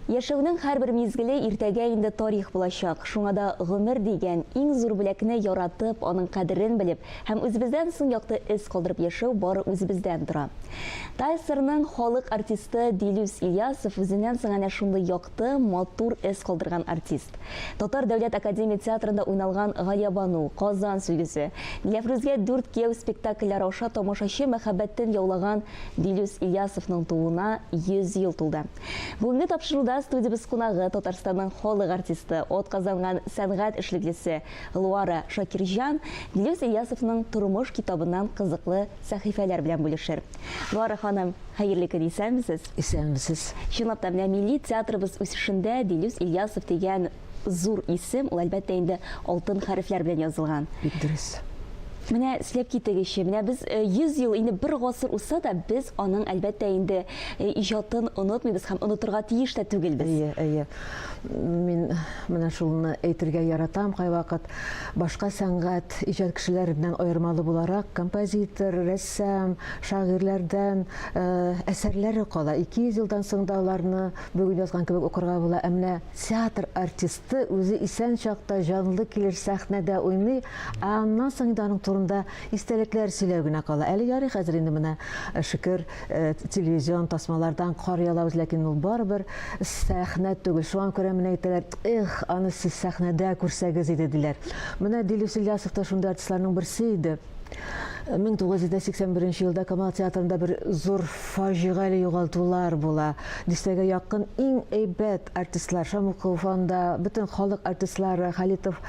Яшәүнең һәрбер мизгеле иртәгә инде тарих булачак. Шуңа да гомер дигән иң зур бүләкне яратып, аның кадерен белеп һәм үзебездән соң якты эз калдырып яшәү бары үзебездән тора. ТАССРның халык артисты Дилүс Ильясов үзеннән соң әнә шундый якты, матур эз калдырган артист. Татар дәүләт академия театрында уйналган Галиябану, Казан сөлгесе, Диләфрүзгә дүрт кияү спектакльләре аша тамашачы мәхәббәтен яулаган Дилүс Ильясовның тууына 100 ел тулды. Бүгенге тапшыруда студиябез кунагы Татарстанның халык артисты, атказанган сәнгать эшлеклесе Луара Шакирҗан Дилүс Ильясовның тормыш китабыннан кызыклы сәхифәләр белән бүлешер. Луара ханым, хәерле көн, исәнмесез? Исәнмесез. Чынлап та, менә милли театрыбыз үсешендә Дилүс Ильясов дигән зур исем, ул әлбәттә инде алтын хәрефләр белән язылган. Бик дөрес. Менә сөйләп китегезче, менә без 100 ел, инде бер гасыр узса да, без аның әлбәттә инде иҗатын онытмыйбыз һәм онытырга тиеш тә түгелбез. Әйе, әйе. Мин менә шулны әйтергә яратам кайвакыт. Башка сәнгать, иҗат кешеләреннән аермалы буларак, композитор, рәссам, шагыйрьләрдән әсәрләре кала. 200 елдан соң да аларны бүген язган кебек укырга була. Ә менә Театр артисты үзе исән чакта җанлы килеш сәхнәдә уйный, ә аннан соң инде аның турында истәлекләр сөйләү генә кала. Әле ярый хәзер инде менә, шөкер, телевизион тасмалардан кар ялабыз, ләкин ул барыбер сәхнә түгел. Шуңа күрә менә әйтәләр, эх, аны сез сәхнәдә күрсәгез иде, диләр. Менә Дилүс Ильясов та шундый артистларның берсе иде. 1981 елда Камал театрында бер зур фаҗигале югалтулар була. Дистәгә якын иң әйбәт артистлар, Шамуков анда, бөтен халык артистлары, Халитов,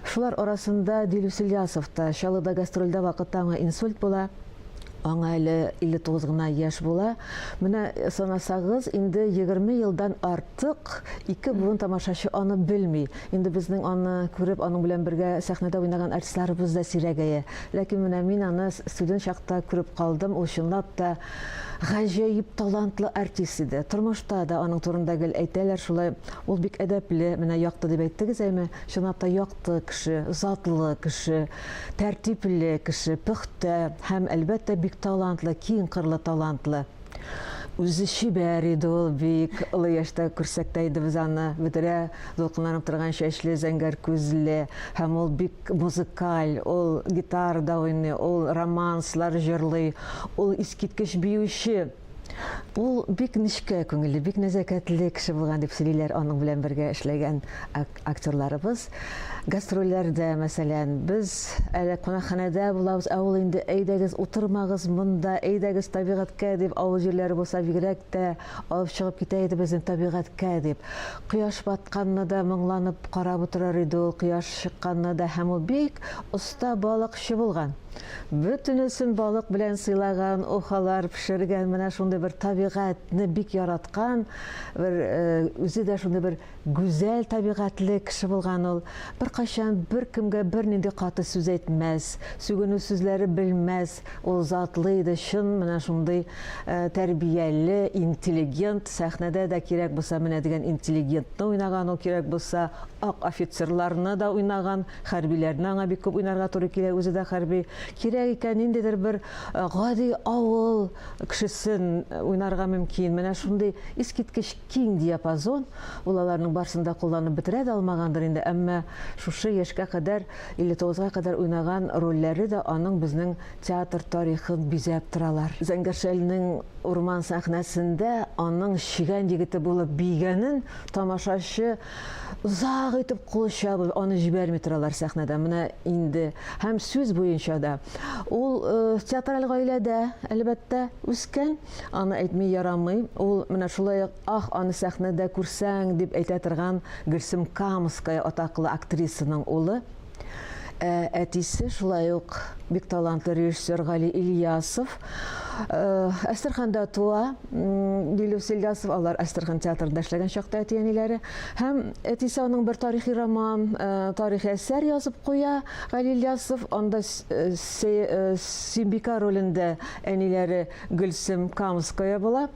шулар арасында Дилүс Ильясов та. Чаллыда гастрольдә вакытта аңа инсульт була. Аңа әле 59 гына яшь була. Менә санасагыз, инде 20 елдан артык ике буын тамашачы аны белми. Инде безнең аны күреп, аның белән бергә сәхнәдә уйнаган артистларыбыз да сирәгәя. Ләкин менә мин аны студент чакта күреп калдым. Ул чынлап та гаҗәеп талантлы артист иде. Тормышта да аның турында гел әйтәләр шулай. Ул бик әдәпле, менә якты дип әйттегез әйме? Чынлап та якты кеше, затлы кеше, тәртипле кеше, пөхтә һәм, әлбәттә, бик талантлы, киң кырлы талантлы. Үзе чибәр иде ул, бик олы яшьтә күрсәк тә инде без аны, бөдрә, дулкынланып торган чәчле, зәңгәр күзле һәм ул бик музыкаль, ул гитарада уйный, ул романслар җырлый, ул искиткеч биюче. Ул бик нечкә күңелле, бик нәзакәтле кеше булган дип сөйлиләр аның белән бергә эшләгән актерларыбыз. Гастрольләрдә, мәсәлән, без әле кунакханәдә булабыз, ә ул инде әйдәгез, утырмагыз монда, әйдәгез табигатькә дип, авыл җирләре булса бигрәк тә алып чыгып китә иде безне табигатькә дип. Кояш батканны да моңланып карап утырыр иде ул, кояш чыкканны да һәм ул бик оста балыкчы булган. Бөтенесен балык белән сыйлаган, ухалар пешергән, менә шундый бер табигатьне бик яраткан, бер э, үзе дә шундый бер гүзәл табигатьле кеше булган ул. Беркайчан беркемгә бернинди каты сүз әйтмәс, сүгенү сүзләре белмәс. Ул затлы иде, чын менә шундый э, тәрбияле, интеллигент, сәхнәдә дә кирәк булса менә дигән интеллигентны уйнаган ул, кирәк булса ак офицерларны да уйнаган. Хәрбиләрне аңа бик күп уйнарга туры килә, үзе дә хәрби. Кирәк икән, ниндидер бер э, гади авыл кешесен э, уйнарга мөмкин. Менә шундый искиткеч киң диапазон, ул аларның барысын да кулланып бетерә дә алмагандыр инде, әмма шушы яшькә кадәр, 59-га кадәр уйнаган рольләре дә аның безнең театр тарихын бизәп торалар. Зәңгәршәлнең урман сәхнәсендә аның чегән егете булып биегәнен тамашачы Озак итеп кул чабып, аны җибәрми торалар сәхнәдән. Менә инде һәм сүз буенча да. Ул э, театраль гаиләдә, әлбәттә, үскән. Аны әйтми ярамый. Ул менә шулай ук, ах, аны сәхнәдә күрсәң, дип әйтә торган Гөлсем Камская атаклы актрисаның улы. Ә әтисе шулай ук бик талантлы режиссер Гали Ильясов. Э, Әстерханда туа Дилүс Ильясов, алар Әстерхан театрында эшләгән чакта әти-әниләре. Һәм әтисе аның бер тарихи роман, э, тарихи әсәр язып куя Гали Ильясов. Анда э, Сөембикә ролендә әниләре Гөлсем Камская була.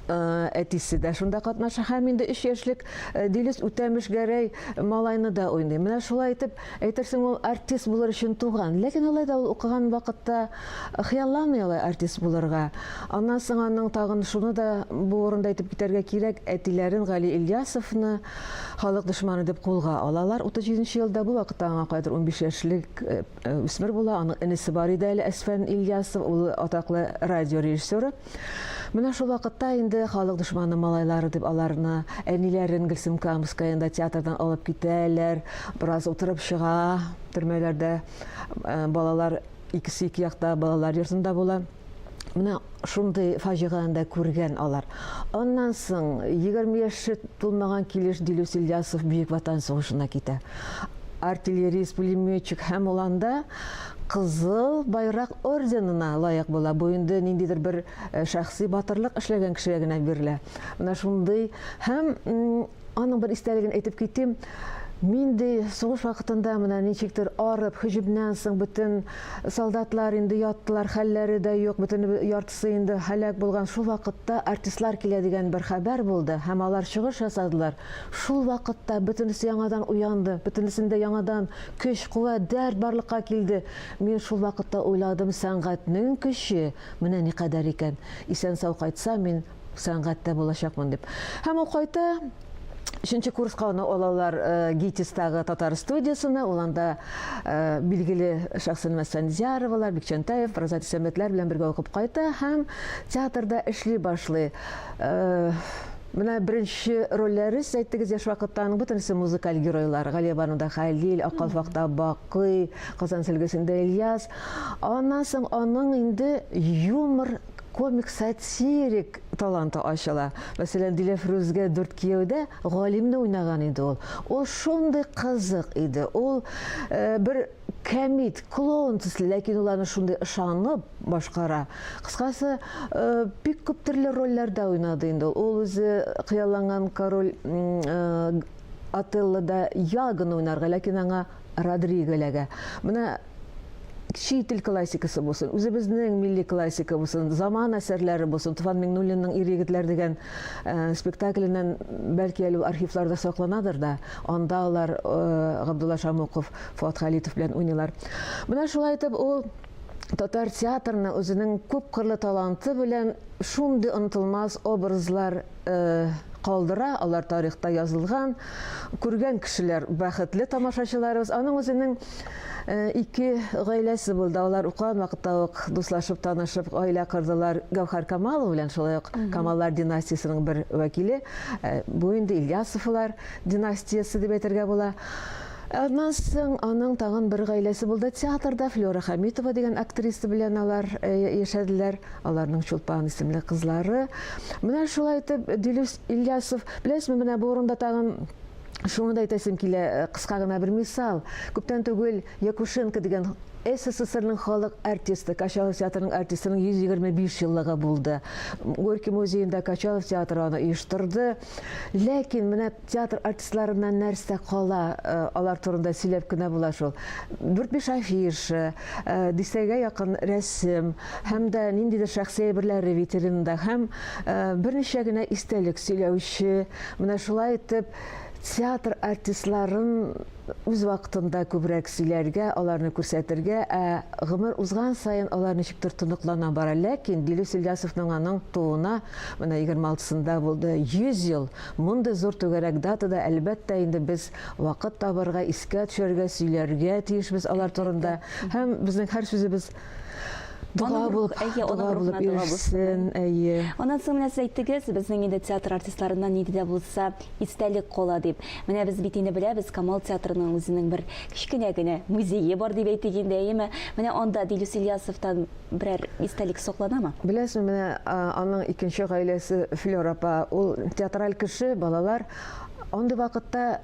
Әтисе дә шунда катнаша һәм инде 3 яшьлек Дилүс Үтәмеш Гәрәй малайны да уйный. Менә шулай итеп, әйтерсең, ул артист булыр өчен туган. Ләкин алай да ул укыган вакытта хыялланмый алай артист булырга. Аннан соң аның тагын шуны да бу урында әйтеп китәргә кирәк, әтиләрен Гали Ильясовны халык дошманы дип кулга алалар 37 нче елда. Бу вакытта аңа кайдыр 15 яшьлек үсмер була. Аның энесе бар иде әле, Әсфән Ильясов, ул атаклы радио режиссеры. Менә шул вакытта инде халык дошманы малайлары дип аларны әниләрен Гөлсем Камскаяны да театрдан алып китәләр. Бераз утырып чыга төрмәләрдә. Э, балалар икесе ике якта балалар йортында була. Менә шундый фаҗиганы да күргән алар. Аннан соң 20 яше тулмаган килеш Дилүс Ильясов Бөек Ватан сугышына китә. Артиллерист, пулеметчик һәм ул анда Кызыл Байрак орденына лаек була. Бу инде ниндидер бер э, шәхси батырлык эшләгән кешегә генә бирелә. Менә шундый һәм аның бер истәлеген әйтеп китим. Мин ди сугыш вакытында менә ничектер арып, һөҗүмнән соң бөтен солдатлар инде яттылар, хәлләре дә юк, бөтен яртысы инде һәлак булган. Шул вакытта артистлар килә дигән бер хәбәр булды һәм алар чыгыш ясадылар. Шул вакытта бөтенесе яңадан уянды, бөтенесендә яңадан Көч, куәт, дәрт барлыкка килде. Мин шул вакытта уйладым, сәнгатьнең көче менә никадәр икән. Исән-сау кайтсам, мин сәнгатьтә булачакмын дип. Һәм ул кайта. Өченче курска аны алалар э, ГИТИСтагы татар студиясенә. Ул анда э, билгеле Шәхсән Мәсәнзяровалар, Бикчәнтәев, Разат Исәнбәтләр белән бергә укып кайта һәм театрда эшли башлый. Э, Менә беренче рольләре, сез әйттегез, яшь вакытта аның бөтенесе музыкаль геройлар. Галиябануда Хәлил, Ак калфакта Бакый, Казан сөлгесендә Ильяс. Аннан соң аның инде юмор, комик, сатирик таланты ачыла. Мәсәлән, Диләфрүзгә Дүрт кияүдә Галимне уйнаган иде ул. Ул шундый кызык иде. Ул э, бер кәмит, клоун төсле, ләкин ул аны шундый ышанып башкара. Кыскасы, э, бик күп төрле рольләрдә уйнады инде ул. Ул үзе хыялланган король э, Отеллода Ягоны уйнарга, ләкин аңа Родриго эләгә. Менә чит ил классикасы булсын, үзебезнең милли классика булсын, заман әсәрләре булсын, Туфан Миңнуллинның Ир-егетләр дигән э, спектакленнән бәлки әле ул архивларда сакланадыр да, анда алар Габдулла Шамуков, Фоат Халитов белән уйныйлар. Менә шулай итеп ул татар театрына үзенең күпкырлы таланты белән шундый онытылмас образлар э, калдыра, алар тарихта язылган. Күргән кешеләр бәхетле тамашачыларыбыз. Аның үзенең э, ике гаиләсе булды. Алар укыган вакытта ук дуслашып, танышып гаилә кордылар. Гәүһәр Камалова белән шулай ук Камаллар династиясенең бер вәкиле. Э, бу инде Ильясовлар династиясе дип әйтергә була. Аннан соң аның тагын бер гаиләсе булды театрда, Флера Хәмитова дигән актриса белән алар э, яшәделәр. Аларның Чулпан исемле кызлары. Менә шулай итеп Дилүс Ильясов, беләсезме, менә бу урында тагын шуны да әйтәсем килә, э, кыска гына бер мисал. Күптән түгел Якушенко дигән СССРның халык артисты, Качалов театрының артистының 125 еллыгы булды. Горький музеенда Качалов театры аны оештырды. Ләкин менә Театр артистларыннан нәрсә кала, э, алар турында сөйләп кенә була шул. Дүрт-биш афиша, э, дистәгә якын рәсем һәм дә ниндидер шәхси әйберләре витринада һәм э, берничә генә истәлек сөйләүче. Менә шулай итеп театр артистларын үз вакытында күбрәк сөйләргә, аларны күрсәтергә, ә гомер узган саен алар ничектер тоныклана бара. Ләкин Дилүс Ильясовның аның тууына менә 26-сында булды 100 ел. Мондый зур түгәрәк датада, әлбәттә инде, без вакыт табарга, искә төшерергә, сөйләргә тиешбез алар турында. Һәм безнең һәр сүзебез дога булып, әйе, дога булып ирешсен, әйе. Аннан соң менә сез әйттегез, безнең инде театр артистларыннан нинди дә булса истәлек кала дип. Менә без бит инде беләбез, Камал театрының үзенең бер кечкенә генә музее бар дип әйтик инде, әйеме? Менә анда Дилүс Ильясовтан берәр истәлек сакланамы? Беләсезме, менә аның икенче гаиләсе Флера апа, ул театраль кеше, балалар андый вакытта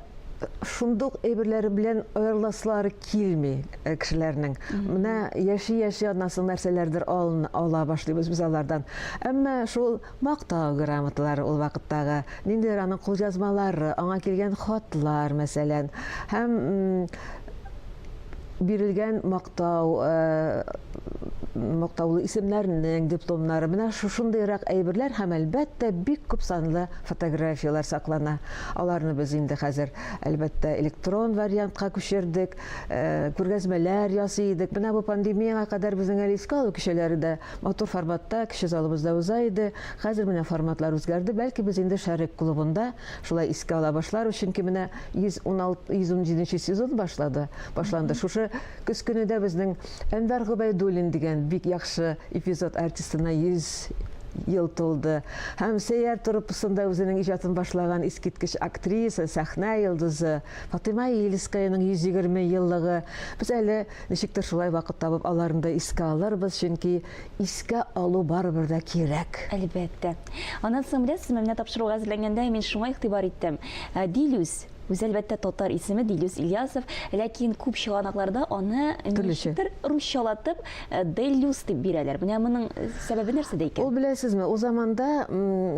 шундук әйберләре белән аерыласылары килми э, кешеләрнең. Менә яши-яши аннан соң нәрсәләрдер ала башлыйбыз без алардан. Әмма шул мактау грамоталары ул вакыттагы, ниндидер аның кулъязмалары, аңа килгән хатлар, мәсәлән, һәм бирелгән мактау э, мактаулы исемнәрнең дипломнары, менә шушындыйрак әйберләр һәм, әлбәттә, бик күп санлы фотографияләр саклана. Аларны без инде хәзер, әлбәттә, электрон вариантка күчердек, күргәзмәләр ясый идек. Менә бу пандемиягә кадәр безнең әле искә алу кичәләре дә матур форматта, кече залыбызда уза иде. Хәзер менә форматлар үзгәрде. Бәлки без инде Шәрык клубында шулай искә ала башларбыз, чөнки менә 116, 117 нче сезон башлады, башланды. Шушы көз көне дә безнең Әнвәр Гобәйдуллин дигән бик яхшы эпизод артистына 100 ел тулды. Һәм Сәйяр труппасында үзенең иҗатын башлаган искиткеч актриса, сәхнә йолдызы Фатыйма Ильскаяның 120 еллыгы. Без әле ничектер шулай вакыт табып аларны да искә алырбыз, чөнки искә алу барыбер дә кирәк. Әлбәттә. Аннан соң, беләсезме, менә тапшыруга әзерләнгәндә мин шуңа игътибар иттем. Дилүс, үзе, әлбәттә, татар исеме Дилүс Ильясов, ләкин күп чыганакларда аны ничектер русчалатып Делюс дип бирәләр. Менә моның сәбәбе нәрсәдә икән? Ул, беләсезме, ул заманда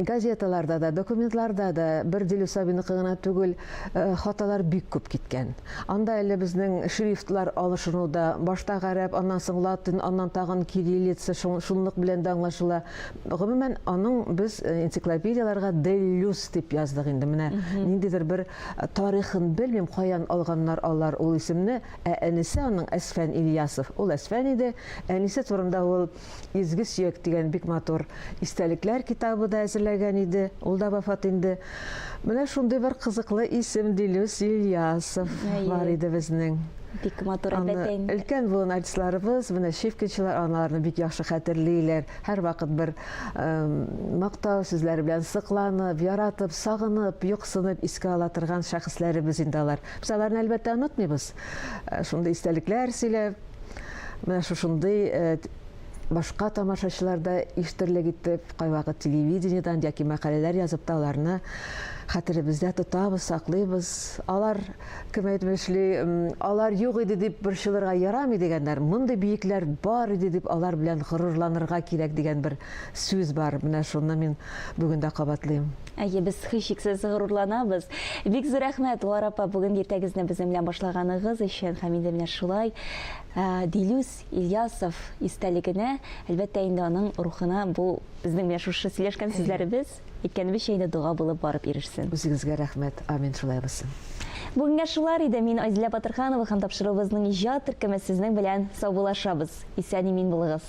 газеталарда да, документларда да бер Дилүс абыйныкы гына түгел, хаталар бик күп киткән. Анда әле безнең шрифтлар алышыну да, башта гарәп, аннан соң латин, аннан тагын кириллица, шунлык белән дә аңлашыла. Гомумән, аның без энциклопедияләргә Деллюс дип яздык инде. Менә ниндидер бер тарихын белмим, каян алганнар алар ул исемне. Ә энесе аның Әсфән Ильясов. Ул Әсфән иде. Әнисе турында ул Изге сөяк дигән бик матур истәлекләр китабы да әзерләгән иде. Ул да вафат инде. Менә шундый бер кызыклы исем Дилүс Ильясов бар иде безнең. Бик матур, әлбәттә инде. Өлкән буын артистларыбыз, менә Щепкинчылар аналарны бик яхшы хәтерлиләр. Һәрвакыт бер мактау сүзләре белән сокланып, яратып, сагынып, юксынып искә ала торган шәхесләребез инде алар. Без аларны, әлбәттә, онытмыйбыз. Шундый истәлекләр сөйләп, менә шушындый башка тамашачылар да ишетерлек итеп, кайвакыт телевидениедән яки мәкаләләр язып та аларны хәтеребездә тотабыз, саклыйбыз. Алар, кем әйтмешли, алар юк иде дип борчылырга ярамый дигәннәр, мондый биекләр бар иде дип алар белән горурланырга кирәк дигән бер сүз бар. Менә шуны мин бүген дә кабатлыйм. Әйе, без һичшиксез горурланабыз. Бик зур рәхмәт, Лара апа, бүген иртәгезне безнең белән башлаганыгыз өчен һәм инде менә шулай Дилүс Ильясов истәлегенә, әлбәттә инде аның рухына бу безнең менә шушы сөйләшкән сүзләребез, әйткәнебезчә инде дога булып барып ирешсен. Үзегезгә рәхмәт. Амин, шулай булсын. Бүгенгә шулар иде. Мин Айзилә Батырханова һәм тапшыруыбызның иҗат төркеме сезнең белән саубуллашабыз. Исән-имин булыгыз.